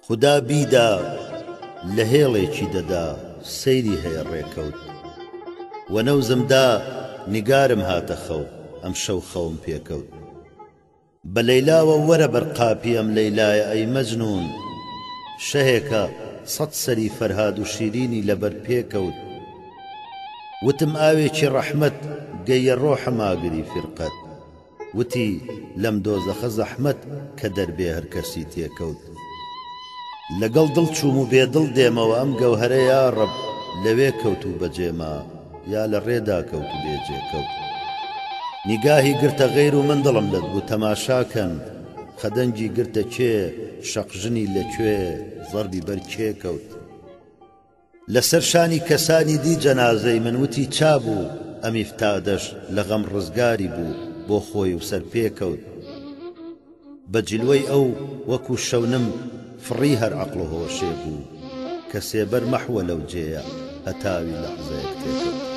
خودا بیدا لە هێڵێکی دەدا سەیری هەیە ڕێکەوت وەنەوزم دا نیگارم هاتە خەو ئەمشەو خەوم پێکەوت بە لەیلاوە وەرە بەر قاپی ئەم لەیلایە ئەی مەجنوون شەهێکە سەت سەری فەرهاد و شیرینی لەبەر پێ کەوت وتم ئاوێکی ڕەحمەت گەییە ڕۆحم ئاگری فیرقەت وتی لەم دۆزەخە زەحمەت کە دەربێ هەر کەسی تێکەوت لەگەڵ دڵ چووم و بێ دڵ دێمەوە ئەم گەوهەرە یاڕەب لەوێ کەوت و بەجێ ما یا لە ڕێدا کەوت و بێ جێ کەوت نیگاهی گرتە غەیر و من دڵم لەت بوو تەماشا کەن خەدەنگی گرتە کێ شەق ژنی لە کوێ زەربی بەر کێ کەوت. لەسەر شانی کەسانی دی جەنازەی من وتی چا بوو ئەمیفتادەش لە غەم ڕزگاری بوو بۆ خۆی و سەر پێ کەوت بە جلوەی ئەو وەکوو شەونم فڕی هەر عەقڵ و هۆشێ بوو کە سێبەر مەحوە لەو جێیە هەتاوی لەحزەیەک تێ کەوت.